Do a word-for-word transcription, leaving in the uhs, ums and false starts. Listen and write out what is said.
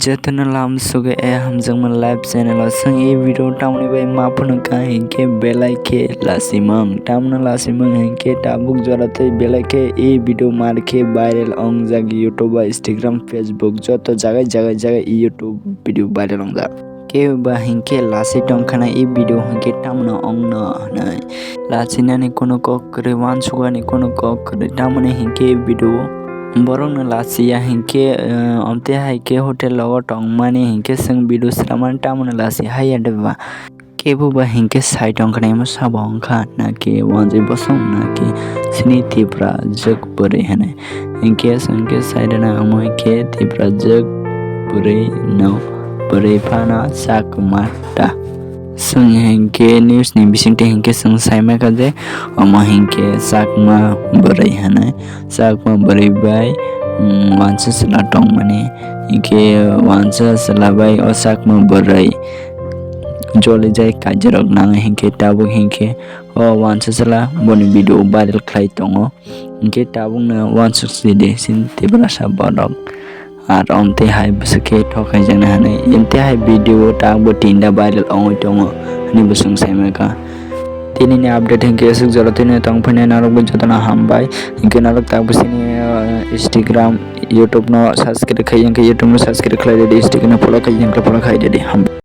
Jotono lam suge e hamjakma live channel o. Chwng e video tamoni bai ma phunukha hinkhe belai khe lasimang. Tamno lasimang hinkhe tabuk jora tei belai khe e video mar khe viral ongjak YouTube, Instagram, Facebook, joto jagai jagai jagai e YouTube video viral ongjak. Kebo ba hinkhe lasi tongkhana e video hinkhe tamno ongno hwnwi. Lachinani kunu kok kwrwi, wansukani kunu kok kwrwi, tamoni hinkhe e video borokno lachiya hinkhe, eh, omte hai khe hotel logo tongmani hinkhe chwng video swlamani tamoni lachi haiya de ba. Kebo ba hinkhe sai tongkhana imo sabo wngkha naki wanjwi bosong naki chini Tiprajwk bwrwi hwnwi. Hinkhe chwng khe sai rwna omo hinkhe Tiprajwk bwrwi no bwrwi phano chakma ta. Chwng hinkhe news ni bisingtwi hinkhe chwng sai mankha je omo hinkhe chakma bwrwi hwnwi. Chakma bwrwi bai, mm, wansa chwla tongmani. Hinkhe wansa chwla bai o chakma bwrwi jolijai kaijarok nangwi hinkhe tabuk hinkhe o wansa chwla boni video viral khlai tongo. Hinkhe tabukno wansuk sidi chini Tiprasa borok. Ar omte hai bwswk khe thok khaijaknai hwnwi. Omte hai video o tabukbo tinda viral ongwi tongo hwnwi bo chwng sai mankha. Tinini update hinkhe aswk jora twino tong phainai, norokbo jotono hambai. Hinkhe norok tabuk chini, uh, Instagram, YouTube no subscribe khai, hinkhe YouTube no subscribe khlai rwdi, Instagram no follow khai, hinkhe follow khai rwdi. Hambai.